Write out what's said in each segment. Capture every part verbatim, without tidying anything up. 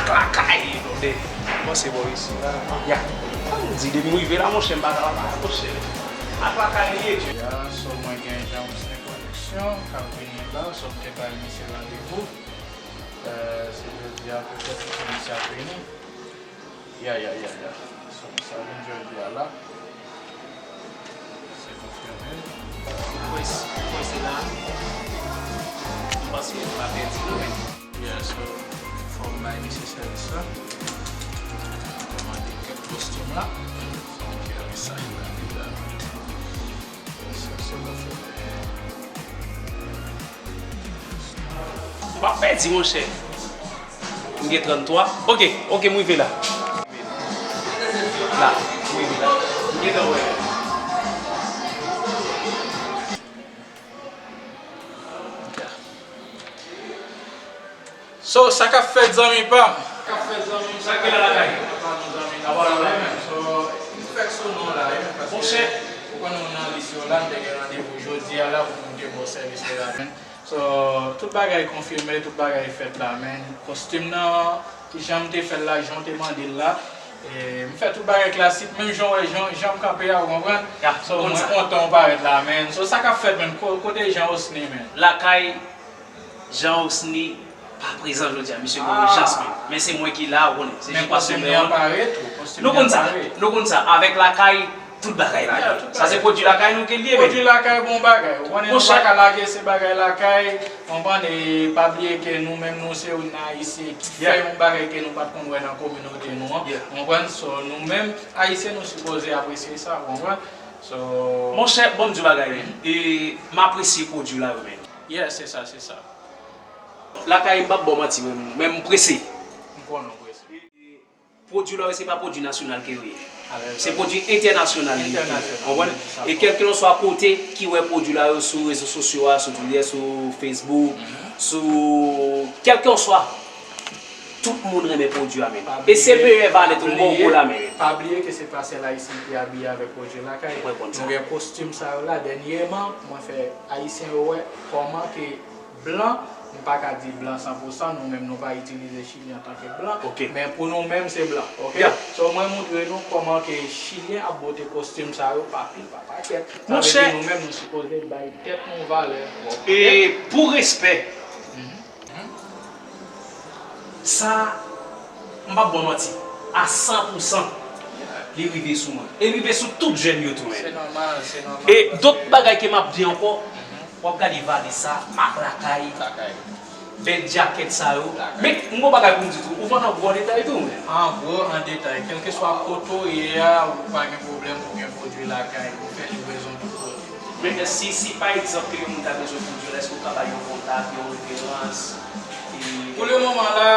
Lakay, blòdè. Kòmanse bò isi la. Ya. Sa m di, depi m rive la, monchè, m pa ka pa, monchè. Ak lakay li ye, tchè. Ya, so mwen gen Jean Wisny Production k ap vini la, so m te bay misye randevou. Eh, se jodi a petèt misye ap vini. Ya, ya, ya, ya. So, sa vin jodi a la. Se konfime. Mwen kwè, mwen kwè se la. M panse m pa pèdi nou, men. Yeah, so, fò m bay misye sèvis la. Mwen mande kèk kostim la. Fò m fè mesaj la deja. So, se konfime. W ap pèdi, monchè. M gen tranntwa. Ok, ok, m rive la. La, m rive la. M gentan wè. So, sa k ap fèt, zanmi pa m? Sa k ap fèt, zanmi m? Sa k gen la lakay? Apa nou zanmi, apa nou la menm? So, m fèk sou non la, wi, paske ou konnen w nan lis yo la, m te gen randevou jodi a la pou m te ba w sèvis la, men. So, tout bagay konfime, tout bagay fèt la, men kostim nan, jan m te fè l la, jan w te mande l la, e, m fè tout bagay klasik, menm jan w wè, jan, jan m kanpe a, ou konprann? So, mwen kontan w parèt la, men. So, sa k ap fèt, men, ko-, kote Jean Osni, men? Lakay Jean Osni pa prezan jodi a, misye gen ijans, men. Men se mwen ki la, ou konnen. Se jis paske mwen. Men kostim li an pare tou, kostim li an pare. Nou konn sa, nou konn sa. Avèk lakay, tout bagay lakay. Sa se pwodui lakay nou ke l ye, men. Pwodui lakay bon bagay. Ou konnen nou pa ka lage se bagay lakay. Konprann, e pa bliye ke nou menm nou se youn nan Ayisyen ki fè yon bagay ke nou pa t konn wè nan kominote nou an. Konprann, so nou menm Ayisyen nou sipoze apresye sa, konprann. So. Monchè, ban m di w bagay, men. E m apresye pwodui la yo, men. Yeah, se sa, se sa. Lakay, m p ap ba w manti, men, men m prese. M konnen w prese. Pwodui la yo, se pa pwodui nasyonal ke yo ye. Se pwodui entènasyonal li ye. Entènasyonal, konprann? E kèlkelanswa kote ki wè pwodui la yo sou rezo sosyo a, sou Twitter, sou Facebook, sou kèlkelanswa, tout moun renmen pwodui a, men. E se meyè valè tou, m ba w gwo la, men. Pa bliye ke se pa sèl Ayisyen ki abiye avèk pwodui lakay. Nou gen kostim sa yo la. Dènyèman, mwen fè Ayisyen yo wè kòman ke blan, m pa ka di blan san pou san, nou menm nou pa itilize Chili antanke blan, men pou nou menm se blan, ok? So mwen montre nou kòman ke Chilyen ap bote kostim sa yo pa pil, pa pakèt. Sa vle di nou menm nou sipoze bay tèt nou valè, ok? E pou respè, sa, m p ap ba w manti, a san pou san, li rive sou mwen. E li rive sou tout jèn yo tou, men. Se nòmal, se nòmal. E dòt bagay ke m ap di ankò, w ap gade valiz sa, mak lakay, bèl djakèt sa yo. Men, m gon bagay pou m di tou, ou vann an gwo an detay tou, men. An gwo, an detay. Kèlkeswa kote w ye a, ou pa gen pwoblèm pou gen pwodui lakay. Ou fè livrezon tout kote. Men, si, si pa egzanp ke yon moun ta bezwen pwodui la, èske w ka bay yon kontak, yon referans? Pou le moman la,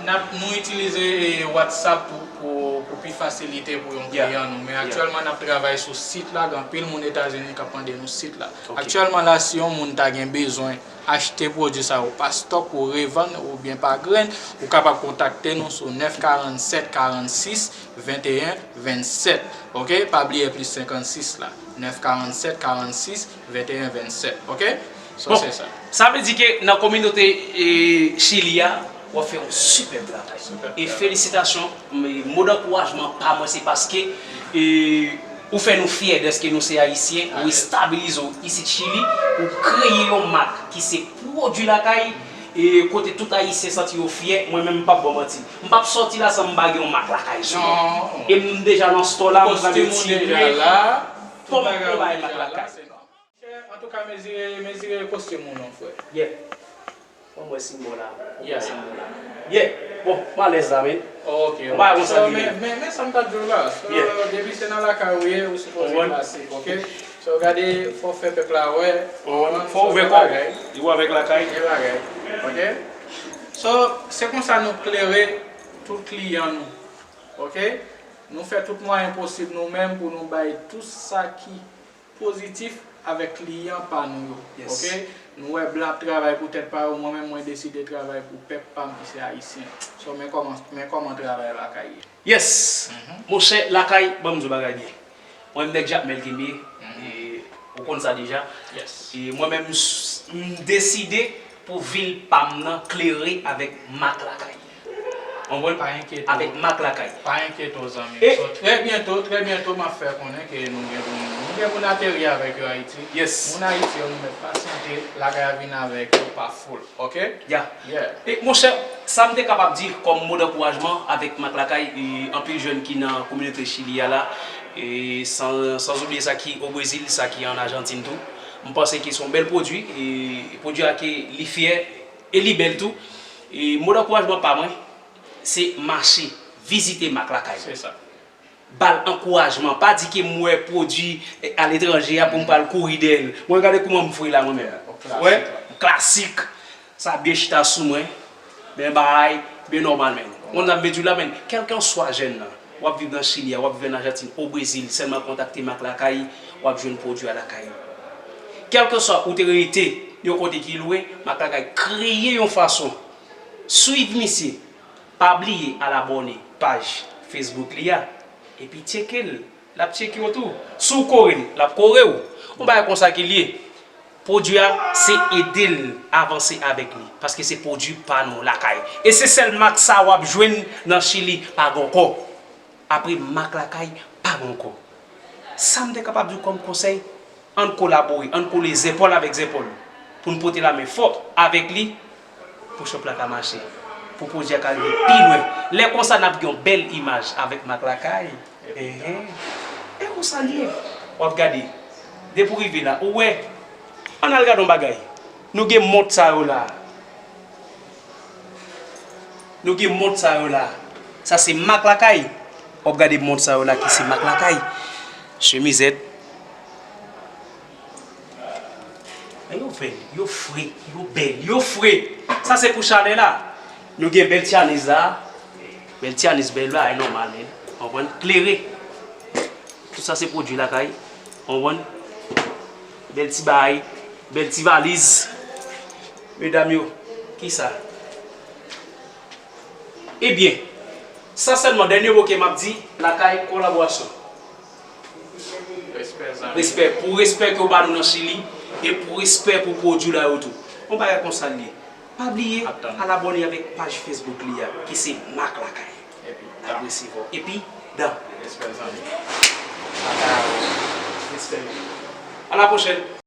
n ap, nou itilize, e, WhatsApp pou, pou, pou pi fasilite pou yon kliyan nou. Men aktyèlman, n ap travay sou sit la. Gen anpil moun Etazini k ap mande nou sit la. Aktyèlman la, si yon moun ta gen bezwen achte pwodui sa yo pa stòk, ou revann, oubyen pa grenn, ou kapab kontakte nou sou nèf karannsèt karannsis venteyen vennsèt, ok? Pa bliye plis senkannsis la. Nèf karannsèt karannsis venteyen vennsèt, ok? So, se sa. Sa vle di ke nan kominote, e, Chili a, w ap fè yon sipèb travay. E felisitasyon, men mo dankourajman pa mwen, se paske, e, ou fè nou fyè dèske nou se Ayisyen, ou estabilize w isit Chili, ou kreye yon mak ki se pwodui lakay, e kote tout Ayisyen santi yo fyè, mwen menm m p ap ba w manti. M p ap sòti la san m pa gen yon mak lakay sou mwen. E m deja nan store la, m pral retire. Fò m pran yon mak lakay. Antouka, mezire, mezire kostim ou non, frè. Yeah. Ban m wè si m bon la. Yeah. Si m bon la. Yeah. Bon, m alèz la, men. Ok, ok. So, men, men, men sa m ta di w la. So, depi se nan lakay ou ye, ou sipoze klasik, ok? So, gade, fò w fè pèp la wè. Fò w ouvè kò w. Li wè avèk lakay. Gen bagay. Ok? So, se konsa nou klere tout kliyan nou. Ok? Nou fè tout mwayen posib nou menm pou nou bay tout sa ki pozitif avèk kliyan pa nou yo. Ok? Nou wè blan ap travay pou tèt pa yo, mwen menm mwen deside travay pou pèp pa m ki se Ayisyen. So, men kòman, men kòman travay lakay ye. Yes! Monchè, lakay, ban m di w bagay byen. Mwen, m nèg Jakmèl ke m ye. E, ou konn sa deja. E mwen menm, m s-, m deside pou vil pa m nan klere avèk mak lakay. Konprann? Pa enkyete w. Avèk Mak Lakay. Pa enkyete w, zanmi m. E So, trè byento, trè byento, m ap fè konnen ke nou gen pou n, nou gen pou n ateri avèk yo Ayiti. Yes. Moun Ayiti yo, nou mèt pasyante, Lakay a vin avèk yo pa foul, oke? Ya. Yeah. E, monchè, sa m te kapab di kòm mo dankourajman avèk Mak Lakay, e, anpil jèn ki nan kominote Chili a la, e san, san oubliye sa ki o Brezil, sa ki ann Ajantin tou. M panse ke se yon bèl pwodui, e pwodui a ke li fyè, e li bèl tou. E mo dankourajman pa mwen, se mache, vizite Mak Lakay. Se sa. Ba l ankourajman. Pa di ke m wè pwodui aletranje a pou m pral kouri dèyè l. Mwen, gade kouman m fre la, mwen menm. Wè, m klasik. Sa byen chita sou mwen. Men bagay byen nòmal, men. Mwen, sa m vle di w la, men, kèlkanswa jèn nan, w ap viv nan Chili a, w ap viv an Ajantin, o Brezil, sèlman kontakte Mak Lakay, w ap jwenn pwodui a lakay ou. Kèlkanswa ou te rete yon kote ki lwen, Mak Lakay kreye yon fason. Swiv misye. Pa bliye al abòne paj Facebook li a, epi tcheke l, l ap tcheke w tou. Si w kore l, l ap kore w. Yon bagay konsa ki l ye. Pwodui a, se ede l avanse avèk li, paske se pwodui pa nou lakay. E se sèl mak sa w ap jwenn nan Chili, pa gen ankò. Apre Mak Lakay, pa gen ankò. Sa m te kapab di w kòm konsèy, ann kolabore, ann kole zèpòl avèk zèpòl pou n pote lamen fò avèk li, pou shop la ka mache, pou pwodui a ka rive pi lwen. Lè konsa, n ap gen yon bèl imaj avèk Mak Lakay. Enhen. E konsa l ye. W ap gade. Depi w rive la, ou wè. Ann al gade yon bagay. Nou gen mont sa yo la. Nou gen mont sa yo la. Sa se Mak Lakay. W ap gade mont sa yo la ki se Mak Lakay. Chemizèt. Men yo bèl, yo fre, yo bèl, yo fre. Sa se pou chalè la. Nou gen bèl ti anniz la. Bèl ti anniz, bèl bagay nòmal, men. Konprann? Klere. Tout sa se pwodui lakay. Konprann? Bèl ti bagay, bèl ti valiz. Medam yo, kisa? Ebyen, sa sèlman, dènye mo ke m ap di, lakay kolaborasyon. Respè, zanmi. Respè. Pou respè ke w ba nou nan Chili, e pou respè pou pwodui la yo tou. Yon bagay konsa l ye. Pa bliye, al abòne avèk paj Facebook li a, ki se Mak Lakay. Epi, dan. Epi, dan. Respè, zanmi. Respè. A la pwochèn.